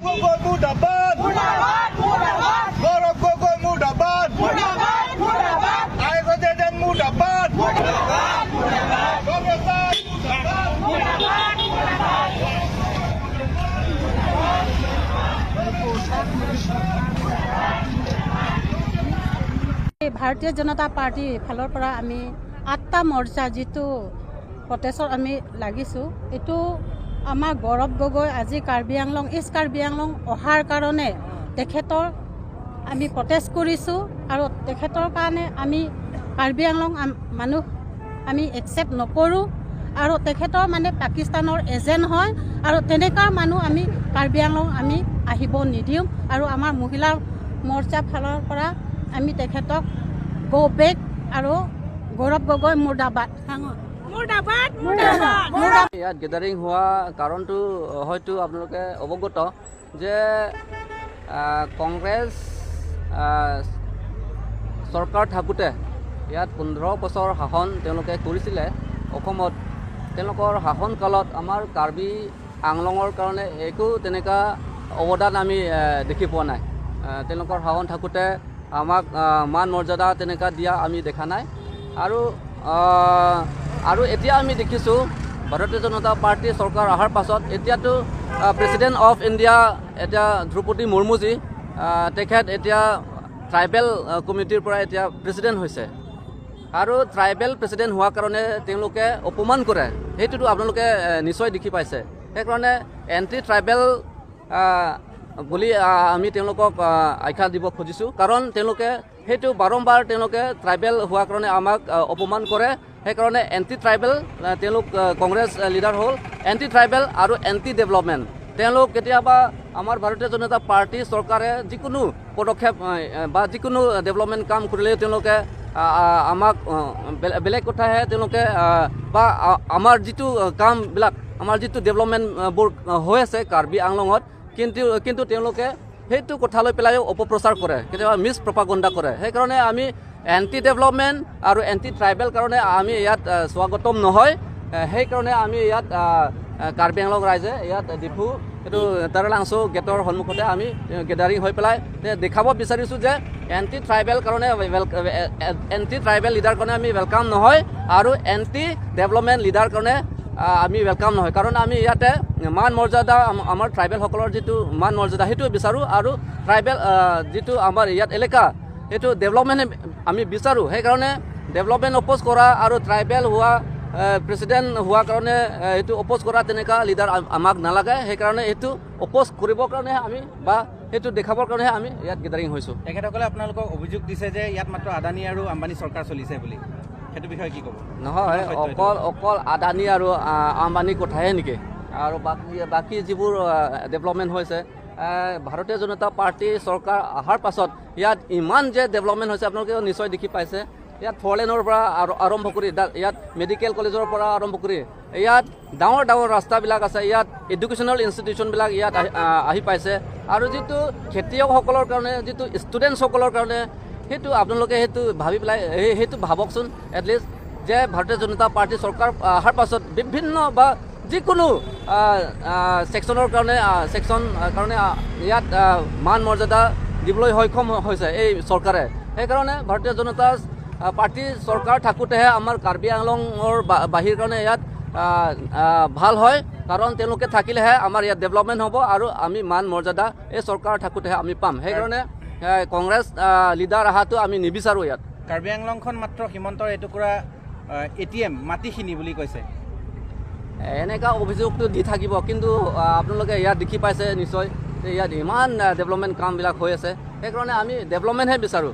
গগৈ মুৰ্দাবাদ, গৌৰৱ গগৈ মুৰ্দাবাদ, আইগজেন মুৰ্দাবাদ, কংগ্ৰেছ মুৰ্দাবাদ। ভাৰতীয় জনতা পাৰ্টীৰ ফালৰ পৰা আমি 8টা মৰ্চা যিটো প্ৰটেষ্টত আমি লাগিছোঁ, এইটো আমাৰ গৌৰৱ গগৈ আজি কাৰ্বি আংলং, ইষ্ট কাৰ্বি আংলং অহাৰ কাৰণে তেখেতৰ আমি প্ৰটেষ্ট কৰিছোঁ আৰু তেখেতৰ কাৰণে আমি কাৰ্বি আংলং মানুহ আমি একচেপ্ট নকৰোঁ আৰু তেখেতৰ মানে পাকিস্তানৰ এজেণ্ট হয় আৰু তেনেকুৱা মানুহ আমি কাৰ্বি আংলং আমি আহিব নিদিওঁ। আৰু আমাৰ মহিলা মৰ্চা ফালৰ পৰা আমি তেখেতক গ' বেক আৰু গৌৰৱ গগৈ মুৰ্দাবাদ, মুৰ্দাবাদ, মুৰ্দাবাদ। ইয়াত গেডাৰিং হোৱা কাৰণটো হয়তো আপোনালোকে অৱগত যে কংগ্ৰেছ চৰকাৰ থাকোঁতে ইয়াত 15 বছৰ শাসন তেওঁলোকে কৰিছিলে অসমত। তেওঁলোকৰ শাসনকালত আমাৰ কাৰ্বি আংলঙৰ কাৰণে একো তেনেকুৱা অৱদান আমি দেখি পোৱা নাই। তেওঁলোকৰ শাসন থাকোঁতে আমাক মান মৰ্যাদা তেনেকুৱা দিয়া আমি দেখা নাই। আৰু এতিয়া আমি দেখিছোঁ ভাৰতীয় জনতা পাৰ্টী চৰকাৰ অহাৰ পাছত এতিয়াতো প্ৰেচিডেণ্ট অফ ইণ্ডিয়া এতিয়া দ্ৰৌপদী মুৰ্মুজী, তেখেত এতিয়া ট্ৰাইবেল কমিটিৰ পৰা এতিয়া প্ৰেচিডেণ্ট হৈছে আৰু ট্ৰাইবেল প্ৰেচিডেণ্ট হোৱাৰ কাৰণে তেওঁলোকে অপমান কৰে, সেইটোতো আপোনালোকে নিশ্চয় দেখি পাইছে। সেইকাৰণে এণ্টি ট্ৰাইবেল বুলি আমি তেওঁলোকক আখ্যা দিব খুজিছোঁ, কাৰণ তেওঁলোকে সেইটো বাৰম্বাৰ তেওঁলোকে ট্ৰাইবেল হোৱাৰ কাৰণে আমাক অপমান কৰে। সেইকাৰণে এণ্টি ট্ৰাইবেল তেওঁলোক কংগ্ৰেছ লিডাৰ হ'ল, এণ্টি ট্ৰাইবেল আৰু এণ্টি ডেভেলপমেণ্ট। তেওঁলোক কেতিয়াবা আমাৰ ভাৰতীয় জনতা পাৰ্টী চৰকাৰে যিকোনো পদক্ষেপ বা যিকোনো ডেভেলপমেণ্ট কাম কৰিলে তেওঁলোকে আমাক বেলেগ কথাহে তেওঁলোকে বা আমাৰ যিটো কামবিলাক, আমাৰ যিটো ডেভেলপমেণ্টবোৰ হৈ আছে কাৰ্বি আংলঙত, কিন্তু তেওঁলোকে সেইটো কথা লৈ পেলাইও অপপ্ৰচাৰ কৰে, কেতিয়াবা মিছ প্ৰপাগণ্ডা কৰে। সেইকাৰণে আমি এণ্টি ডেভেলপমেণ্ট আৰু এণ্টি ট্ৰাইবেল কাৰণে আমি ইয়াত স্বাগতম নহয়। সেইকাৰণে আমি ইয়াত কাৰ্বি আংলং ৰাইজে ইয়াত ডিফু এইটো তাৰালাংচু গেটৰ সন্মুখতে আমি গেডাৰিং হৈ পেলাই দেখাব বিচাৰিছোঁ যে এণ্টি ট্ৰাইবেল কাৰণে, এণ্টি ট্ৰাইবেল লিডাৰ কাৰণে আমি welcome নহয় আৰু এণ্টি ডেভেলপমেণ্ট লিডাৰ কাৰণে আমি welcome নহয়। কাৰণ আমি ইয়াতে মান মৰ্যাদা, আমাৰ ট্ৰাইবেলসকলৰ যিটো মান মৰ্যাদা সেইটো বিচাৰোঁ আৰু ট্ৰাইবেল যিটো আমাৰ ইয়াত এলেকা সেইটো ডেভেলপমেণ্ট আমি বিচাৰোঁ। সেইকাৰণে ডেভেলপমেণ্ট অপ'জ কৰা আৰু ট্ৰাইবেল হোৱা প্ৰেচিডেণ্ট হোৱাৰ কাৰণে এইটো অপ'জ কৰা তেনেকুৱা লিডাৰ আমাক নালাগে। সেইকাৰণে এইটো অপ'জ কৰিবৰ কাৰণেহে আমি বা সেইটো দেখাবৰ কাৰণেহে আমি ইয়াত গেডাৰিং হৈছোঁ। তেখেতসকলে আপোনালোকক অভিযোগ দিছে যে ইয়াত মাত্ৰ আদানী আৰু আম্বানী চৰকাৰ চলিছে বুলি, সেইটো বিষয়ে কি ক'ব? নহয়, অকল আদানী আৰু আম্বানী কথাহে নেকি? আৰু বাকী যিবোৰ ডেভেলপমেণ্ট হৈছে, ভাৰতীয় জনতা পাৰ্টী চৰকাৰ অহাৰ পাছত ইয়াত ইমান যে ডেভেলপমেণ্ট হৈছে আপোনালোকে নিশ্চয় দেখি পাইছে। ইয়াত ফ'ৰ লেনৰ পৰা আৰম্ভ কৰি ইয়াত মেডিকেল কলেজৰ পৰা আৰম্ভ কৰি ইয়াত ডাঙৰ ডাঙৰ ৰাস্তাবিলাক আছে, ইয়াত এডুকেশ্যনেল ইনষ্টিটিউশ্যনবিলাক ইয়াত আহি পাইছে। আৰু যিটো খেতিয়কসকলৰ কাৰণে, যিটো ষ্টুডেণ্টছসকলৰ কাৰণে, সেইটো আপোনালোকে সেইটো ভাবি পেলাই সেইটো ভাবকচোন এটলিষ্ট যে ভাৰতীয় জনতা পাৰ্টী চৰকাৰ অহাৰ পাছত বিভিন্ন বা যিকোনো ছেকশ্যনৰ কাৰণে, ছেকশ্যন কাৰণে ইয়াত মান মৰ্যাদা দিবলৈ সক্ষম হৈছে এই চৰকাৰে। সেইকাৰণে ভাৰতীয় জনতা পাৰ্টী চৰকাৰ থাকোঁতেহে আমাৰ কাৰ্বি আংলঙৰ বাহিৰ কাৰণে ইয়াত ভাল হয়, কাৰণ তেওঁলোকে থাকিলেহে আমাৰ ইয়াত ডেভেলপমেণ্ট হ'ব আৰু আমি মান মৰ্যাদা এই চৰকাৰ থাকোঁতেহে আমি পাম। সেইকাৰণে কংগ্ৰেছ লিডাৰ অহাটো আমি নিবিচাৰোঁ ইয়াত। কাৰ্বি আংলংখন মাত্ৰ হিমন্তৰ এটুকুৰা ATM মাটিখিনি বুলি কৈছে, এনেকুৱা অভিযোগটো দি থাকিব। কিন্তু আপোনালোকে ইয়াত দেখি পাইছে নিশ্চয় যে ইয়াত ইমান ডেভেলপমেণ্ট কামবিলাক হৈ আছে। সেইকাৰণে আমি ডেভেলপমেণ্টহে বিচাৰোঁ।